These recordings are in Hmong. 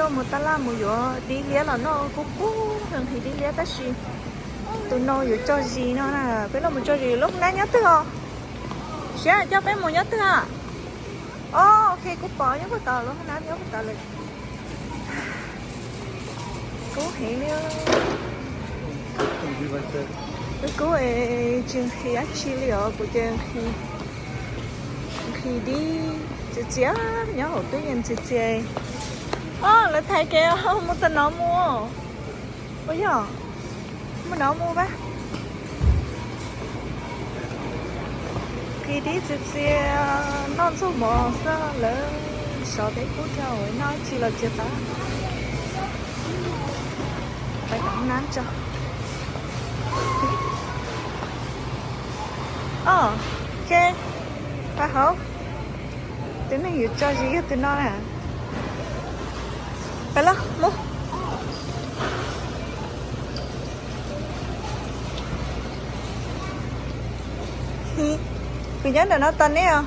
Mus tab laj mus yuav dib liab los noj, kub kub nqhis dib liab tab sis tus no yuav tso zis no na, peb los mus tso zis. Lub hoob nab nyob twg os? Siab coj peb mus nyob twg a? Os, ok, kuv pom nyob puag tod, lub hoob nab nyob puag tod lawm. Kub heev li. Kub kub es tsis nqhis dab tsi li os, kuv ces nqhis dib txias txias nyob hauv tub yees txias txias. Os, lawv thaiv kev mus tom no mus. Ua yog mus no mus pab. Nqhis dib txias txias, noj ntxuag mov xwb, lawv sov peb kub rau noj tsis los txias tas. Pais tom nab tso. Os, ok, pab hauv. Tus neeg yuav tso zis yog tus no na. Pab los mus. Kuv nyob ntawm no tos neb os.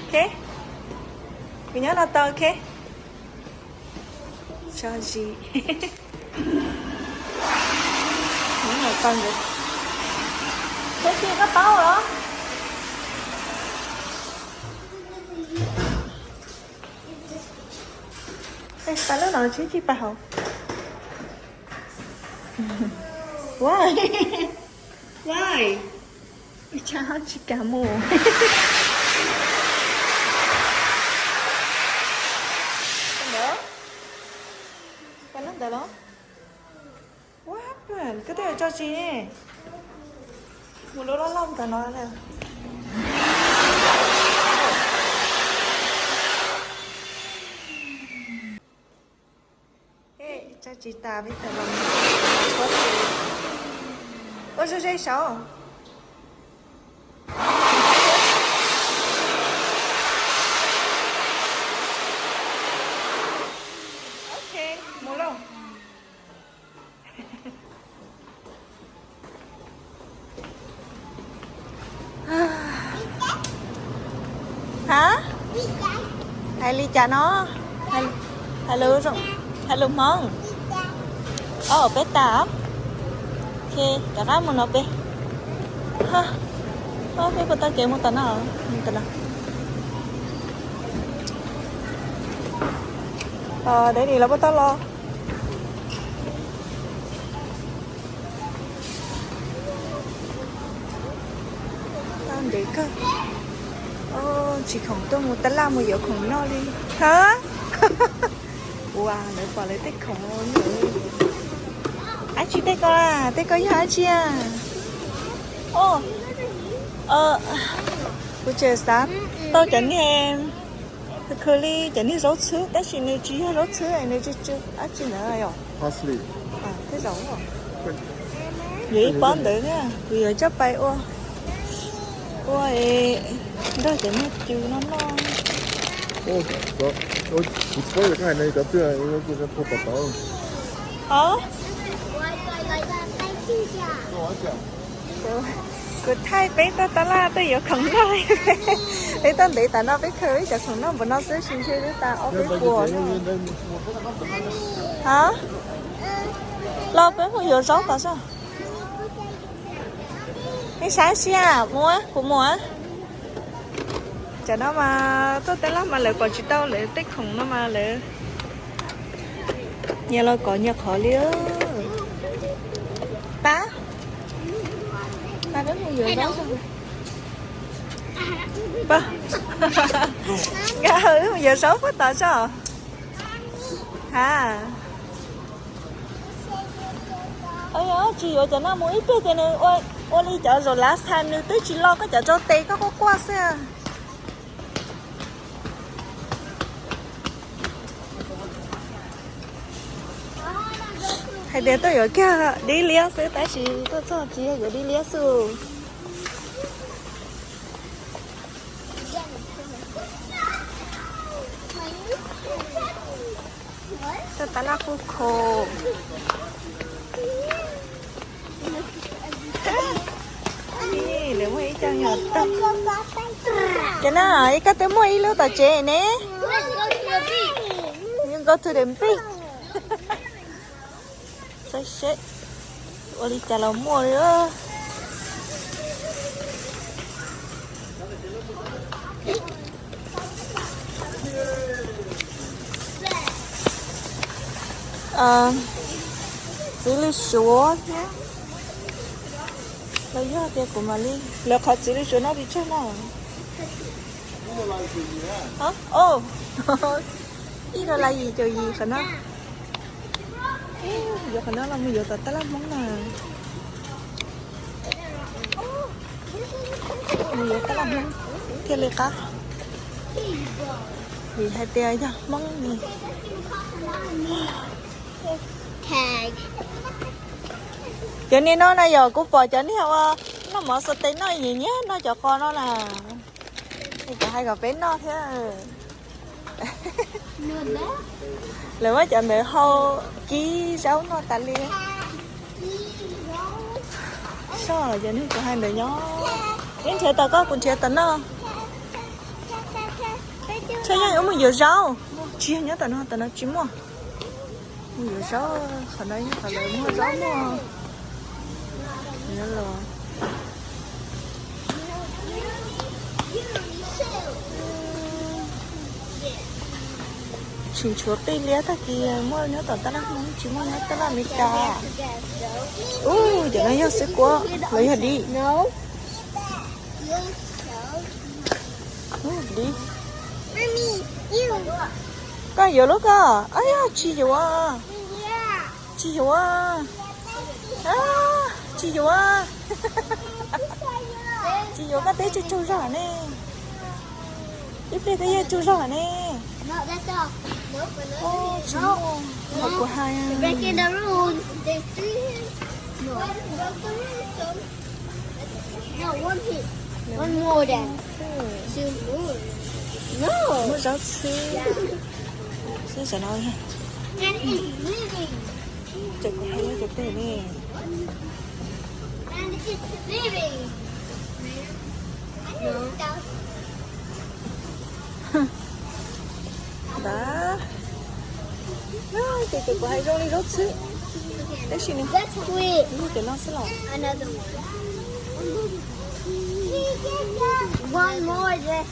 Ok, kuv nyob no tos, ok. Tso zis. Nyob no tos nkawd. Tso zis koj paub los? Pab lub no tsis tsis pab hauv. Why? Why? Tsis kam mus. Pab lub ntawd los? What happened? Koj twb yuav tso zis ne. Mus lub loj loj ntawm no lawm. Tso zis tas peb tawm los. Ua zoo ze saud. Ok, mus lauj. Hab? Hais li cas no? Hais lus, hais lus Hmoob. Os, peb tas. Ok, rov qab mus no peb. Peb puas tau kev mus tom no? Mus tom no. Daddy los puas tau los? Tau ntev kawg. Tsis khoom tuaj mus tab laj mus yuav khoom noj li. Hab? Ua, lawv pom lawv tej khoom. Dab tsi tej ko? Tej ko yog dab tsi a? Kuv tseem xav tau cov niag khwv khwv li cov niag zaub txhwb tab sis nws tsis yog zaub txhwb, nws tsw tsw dab tsi ntawd yom. Parsley. Tej zaum yuav ib pob ntawd na, kuv yuav coj pais ua, ua nrog cov niag cw no noj. Kuv tsis paub yog koj hais no cov twg, kuv tau tom tod. Kuv thaij peb tog tab laj tuaj yuav khoom noj li. Peb tuaj ntev tas no peb khaws ib cov khoom noj npaum no xwb, sis ntshe twb tas ob peb puas. Hab? Los peb mus yuav zaub tas soj. Nej saib seb, mus, kuv mus. Cov no mas tuaj tab laj mas lawv pom tsis tau lawv tej khoom no mas lawv nyias los kov nyias qhov li. Pab, pab peb mus yuav zaub. Nkawd mus yuav zaub puag tod tso. Ha. Tsis yuav cov no mus ib pliag ces nws ua li cov zaum last time nws twb tsis lo koj cov rau tes koj quaj quaj xwb. Hais tias tuaj yuav kiag dib liab xwb tab sis tuaj txog tsis yog yuav dib liab xwb. Toj tab laj kuj kho. Lawv muaj ib co nyuam toj. Cov no ib koj twb muaj ib lub tom tsev ne. Go to the beach. Saib seb ua li cas los muaj li. Txiv lws suav thiab. Los yog tias kuv mam li lawv qhov txiv lws suav no pes tsawg no? Ib dollar yim caum yim qhov no. Yuav qhov no los mus yuav tom tab laj Hmoob na. Mus yuav tab laj Hmoob thiaj li qab. Vim hais tias yog Hmoob ne. Cov niag no na yog kuv pom cov niag ua noj mov xav tes noj nyiam nyiam noj cov qos no na. Kuv hais kom peb noj thiab. Lawv muab cov ntawd hau kib zaub noj tas li. Soj cov niag kuv hais ntawd nyob. Neb nrhiav tom koj, kuv nrhiav tom no. Tshaj yeej yuav mus yuav zaub. Tsis yog nyob tom no, tom no tsis muaj. Mus yuav zaub, qhov no yog qhov lawv muag zaub muag. Tsis ntshuav qij liab tag kis muaj nyob tom tab laj Hmoob, tsis muaj nyob tab laj Amelikas. Ub, cov no yog xwb kuab los yog dib? Dib. Koj yuav lub koj? Ab, tsis yuav. Tsis yuav. Tsis yuav. Tsis yuav, koj teb tsaug tsaug zog ne. Ib pliag twb yeej tsaug zog ne. Tsis muaj, kuv hais. Muaj zaub txhwb. Xwb xav no. Ces kuv hais cov pem ne. Ntawd. Ces kuv hais zoo li zaub txhwb, tab sis nws, nws cov no xwb los. One more than,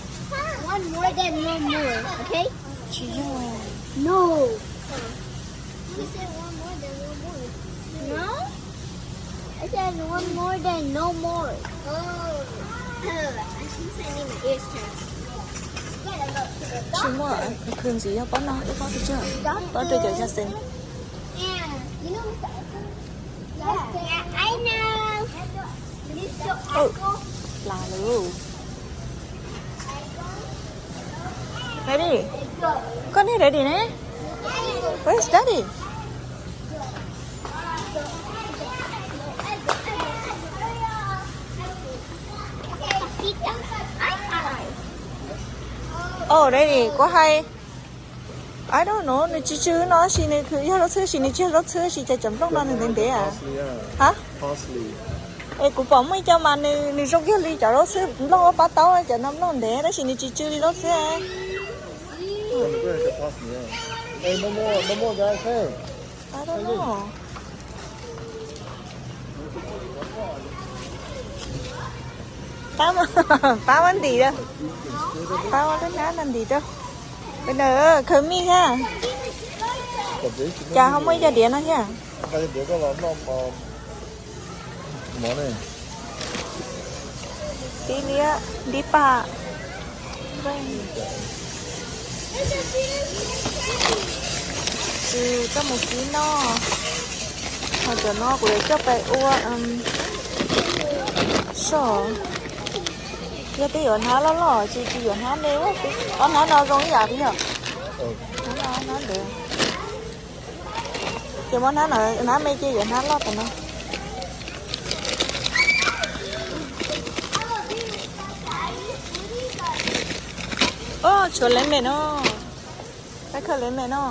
one more than no more, okay? Tsis yog. No. You said one more than no more. No? I said one more than no more. Oh. Oh, I think I need my ears checked. Tsis muaj, khwv ntxiv yog pob no, ib pob pes tsawg? Pob rau caum xya xees. Yeah, you know, yeah, I know. This is so apple. Las lawm. Ready? Koj niag ready ne? Where's daddy? Oh, ready, kuv hais. I don't know, nws tsis tsw no sis nws khwv yog zaub txhwb sis nws tsis yog zaub txhwb sis cas cov nplooj no nws ntev ntev. Ha? Es kuv pom muaj ib co mas nws, nws zoo kiag li cov zaub txhwb nplooj ua pab taub, cov no nplooj ntev tab sis nws tsis tsw li zaub txhwb. Pab, pab muab ntim rau, pab muab lub hnab no ntim rau. Pab na, khwv mij thiab. Cas ho muaj ib co diav no thiab? Tib liab, dib paj. Tsis txhob mus kib noj. Ho cov no kuv yuav coj pais ua soj. Yog twb yuav hnab loj loj tsis, tsis yuav hnab me, ob hnab no zoo ib yam li yog. Hnab no hnab ntawd. Ces muab hnab no, hnab me ces yuav hnab loj tas no. Tshuav lemon no. Peb khaws lemon no.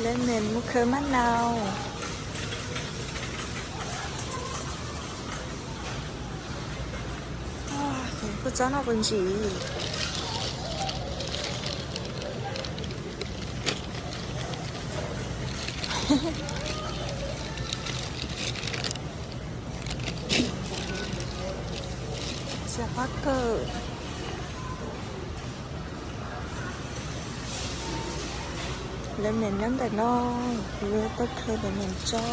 Lemon mus khaws mab nau. Kuv txob no kuv ntsim. Xiam qab kawg. Lawv mem nyob ntawm no, lawv tau khaws lawv mem tso.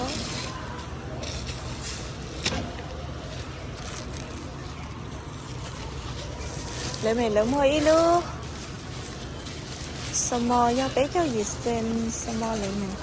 Lawv mem lawv muag ib lub xo mo yog peb caug yim xees xo mo lawv mem.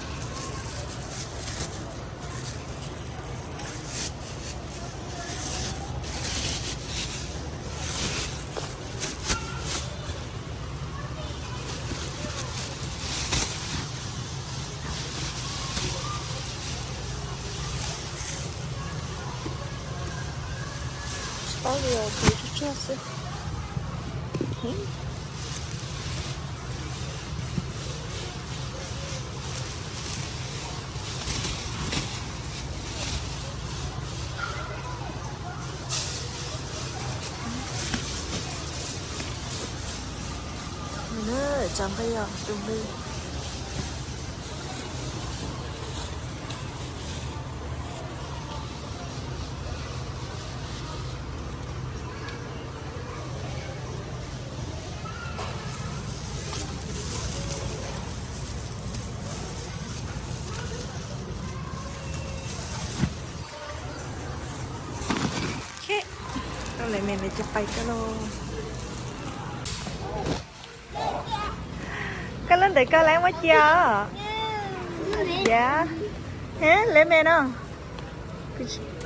Tsis paub li os, kuv tsuag tsuag xwb. Tsav nqi os, tus nqi. Koj lawv mem lawv cov pais koj los. Koj lub ntawm koj lawv muab cia os. Yam, lawv mem no.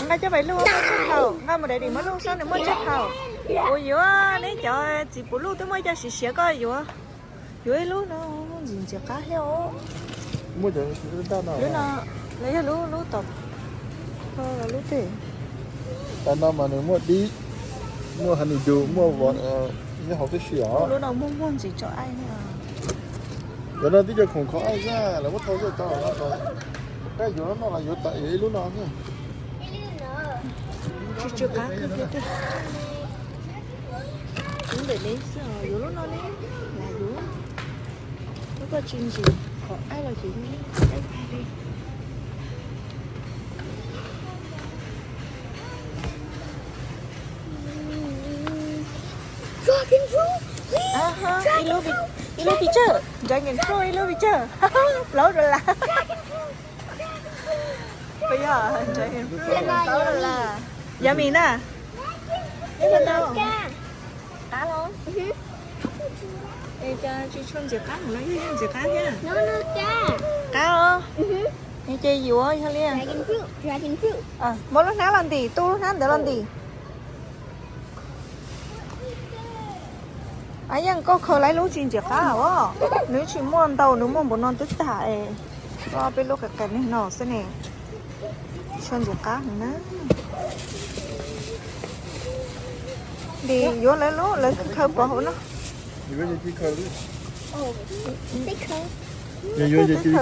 Nqa coj pais luj muaj tsaj thaum, nqa mus daim dim muab luj saib nws muaj tsaj thaum. Ua yuav neb cov txiv puv luj twb muaj coj siav siav koj yuav. Yuav ib lub no, ntxim ntxim qab thiab os. Lub no, lawv yog lub, lub tom, lub twg? Tam no mas nws muaj dib, muaj honeydew, muaj vov, nyob hauv tib si os. Lub no muaj muag ntxim tso aib. Cov no tib co khoom khov aib xwb, lawv muab thau zaj tso no. Koj yuav lub no los yuav tom ib lub no xwb. Tsis tsw qab kawg thiab tiag. Lub ntawm ne xwb os, yuav lub no ne, lam yuav. Lub koj tsis ntxim khov aib los ces khov aib tag li. Ib lub picture, dragon fruit ib lub picture. Plaub dollar. Puas yog? Dragon fruit plaub dollar. Yummy na. Qab los? Es cas tsis tshua ntxim qab los yog ntxim qab thiab? Qab os. Es ces yuav yog li. Muab lub hnab los ntim, tu lub hnab ntawd los ntim. Ab, yeej koj khaws lawm lub tsis ntxim qab os. Nws tsis muaj ntau, nws muaj npaum no twb tag es. Koj peb lub qias qias li no xwb ne. Tsis ntxim qab heev na. Ntim yuav lawv lub, lawv khaws pov hauv no.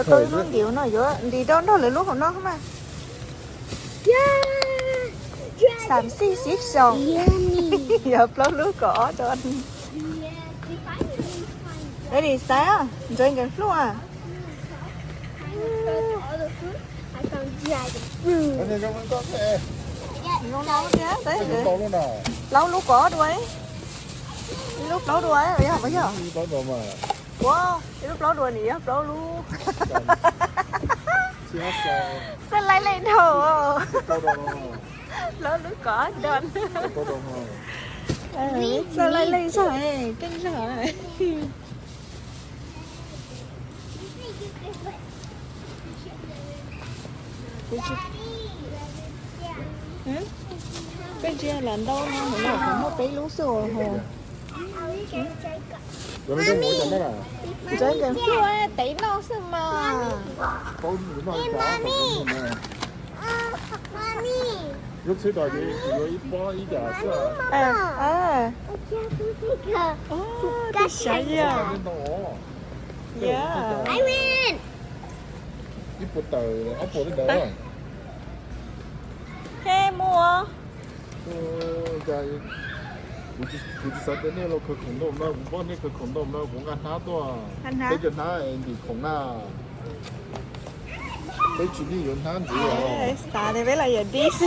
Khaws lub ntim no yuav ntim rau nrog lawv lub hauv no mas. Xam xij xib xyoos. Yog plaub lub kaum ob rau. Ready, xaiv, ntxuav nkawd hlub a. Zoo no tiag, plaub lub kaum ob dua. Ib lub plaub dua, yog puas yog? Ua, ib lub plaub dua nws yog plaub lub. Xab laib leej dhau. Plaub lub kaum ob dua. Xab laib leej zog, keej zog. Peb ntsia lam ntau no, hauv no kuv muaj peb lub xwb os. Ntxuav nkawd hlub tev noj xwb mas. Twb saib yog. Ib puas tawm ob puas li ntawd. He mus. Kuv tsis xav tias nej los khaws khoom ntau no, kuv paub nej khaws khoom ntau no, kuv nqa hnab tuaj. Peb cov hnab ntim khoom na. Peb tsis nej yuav hnab ntxiv. Xav tias peb los yuav dib xwb.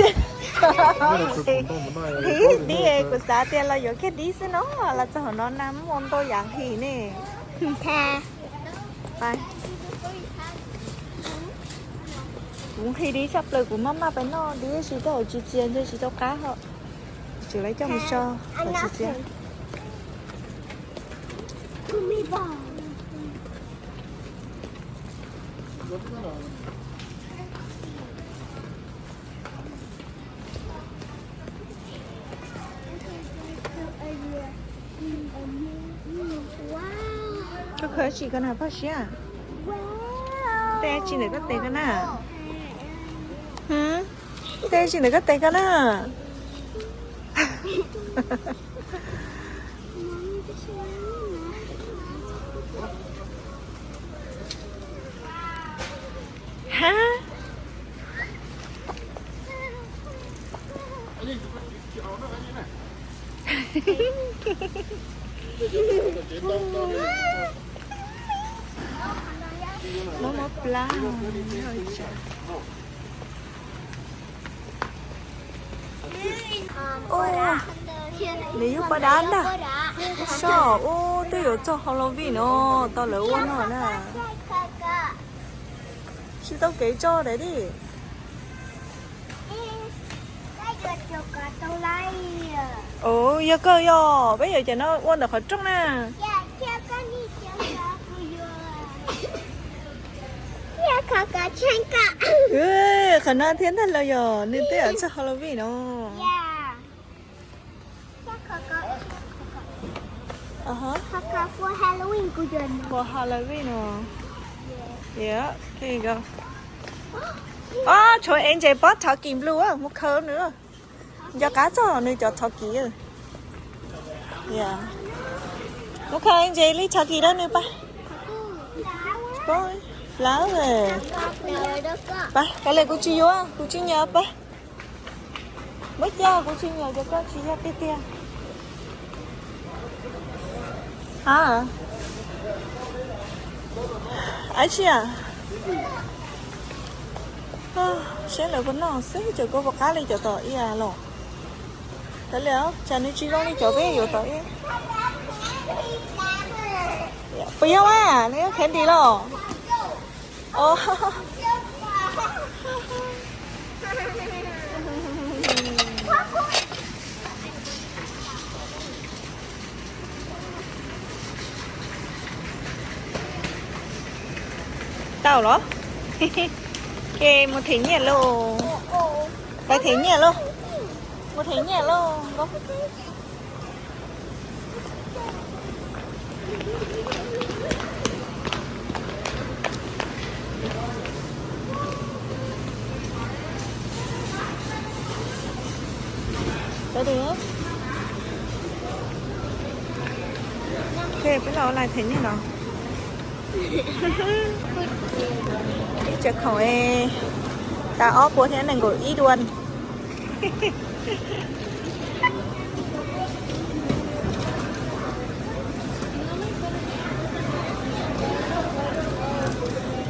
Dib, kuv xav tias los yuav kiag dib xwb no, los txog hauv no na muaj ntau yam nqhis ne. Kuv nqhis dib tshaj plaws, kuv maj maj pais noj dib tsis tau tsis txias ntshe tsis tau qab ho. Tseem lawv coj mus so kom tsis txias. Koj khaws tsis koj na Paj Siab? Tej tsis ntawm koj tes koj na? Tej tsis ntawm koj tes koj na? Ha. Mob mob plab. Nws yog poj dab ntag. Soj ub, twb yuav txog Halloween no, tau lawv ua no na. Tsis tau kev tso daim di. Ua yog kawg, yog peb yuav cov no ua ntawm qhov rooj na. Qhov no thiab ntag los yog nws twb yuav txog Halloween no. For Halloween no. Yep, there you go. Ob, tshuav Angel pob talking blue mus khaws nws. Nco qab txog nws cov talking. Mus khaws Angel li talking rau nws pab. Pab, pab, koj li kuv tsis yuav, kuv tsis nyiam pab. Muab cia, kuv tsis nyiam cov koj tsis yog tiag tiag. A, ab tsi a. Saib lawv puas noj xwb, cov kua puas qab li cov tom ib los. Kav liam, tsam nws tsis zoo li cov peb yuav tom ib. Puas yog a, nws yog candy los? Tau los? Ke mus them nyiaj lauj. Pais them nyiaj lauj. Mus them nyiaj lauj. Peb los lais them nyiaj no. Ib cov khoom, tas ob puas thiab nees nkaum ib duas.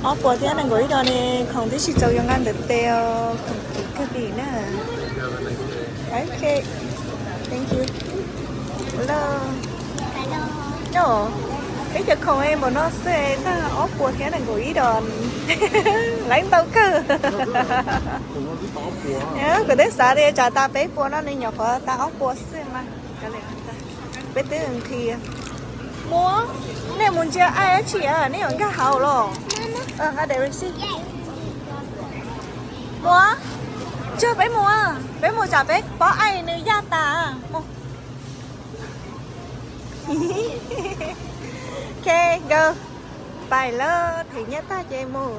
Ob puas thiab nees nkaum ib duas ne, khoom twb tsis txaus yuav nqa ntawm tes, khoom kim kawg li na. Ok, thank you. Peb cov khoom npaum no xwb tag ob puas thiab nees nkaum ib duas, laiv ntau kawg. Kuv twb xav tias tsam tas peb puas no nws nyuam qhuav tas ob puas xwb mas. Peb twb nqhis. Mus, nej mus ntsia aib dab tsi, nej yuav nkag hauv los? Nqa daim receipt. Mus, tseg peb mus, peb mus tsam peb pov aib nws yaj tas. Ok, nkawd pais lawm, them nyiaj tag ces mus.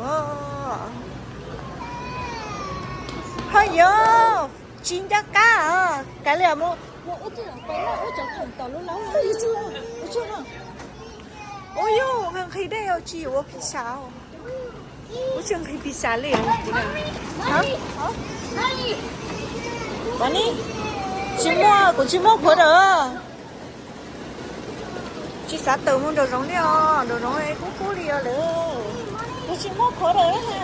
Ho yog tsis nco qab, kav liam mus, mus ua cov khoom tom lub laub. Ua yog nqhis dej tsis yuav ua pizza. Kuv tsis nqhis pizza li. Kuv ne, tsis muaj, kuv tsis muaj quarter. Tsis xav tawm mus nraum zoov li os, nraum zoov kub kub li os lawm. Nws tsis muaj qhov dawm na.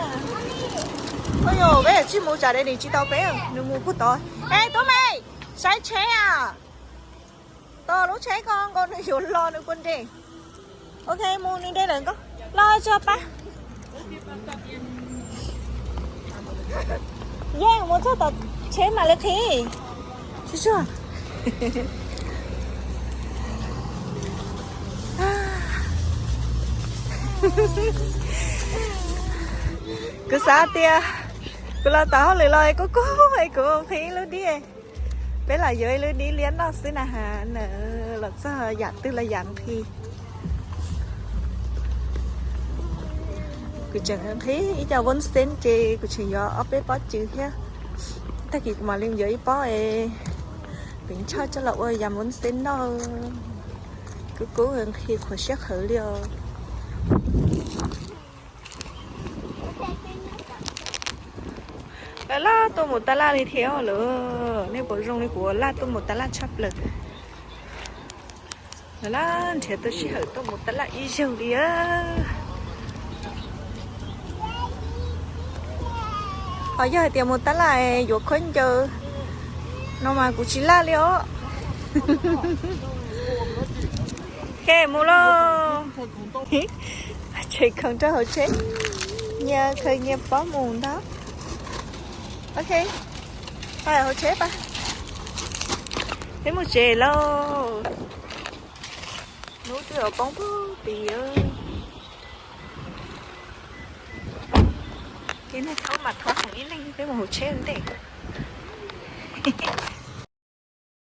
Oj yog peb tsis mus tsam de nws tsis tau peb, nws mus puag tod. Es tub me, saib tsheb as. Tos lub tsheb ko nkaus nws yuav los nws puas nres. Ok, mus nws de lawm nkauj. Los tso pab. Yeej mus txog tom tsheb mam li qhib. Tsuag tsuag. Kuv xav tias kuv los tom hauj lwm los kuv kub es kuv qhib lub dib. Peb los yuav ib lub dib liab noj xwb na has, na los txog yam twg los yam nqhis. Kuv tseem nqhis ib co vuv xeeb ces kuv tseem yuav ob peb pob cws thiab. Tag kis kuv mam li yuav ib pob es pem ntshaw coj los ua yam vuv xeeb noj. Kub kub nqhis qhuav siab qhawv li os. Lawv laj tuaj mus tab laj li thiab lawm. Nej puas zoo li kuv laj tuaj mus tab laj tshaj plaws. Lawv laj nrhiav tau sij hawm tuaj mus tab laj ib zaug li. Ho yog hais tias mus tab laj yuav khaub ncaws no mas kuv tsis laj li os. Ok, mus lauj. Tshem khoom rau hauv tsheb, nyias khaws nyias pob mus ntag. Ok, hauv tsheb pab. Peb mus tsev lauj. Hnub twb yuav poob puag tid. Ces nej thaub mas thaub hauv ib leeg, peb mus hauv tsheb ntej.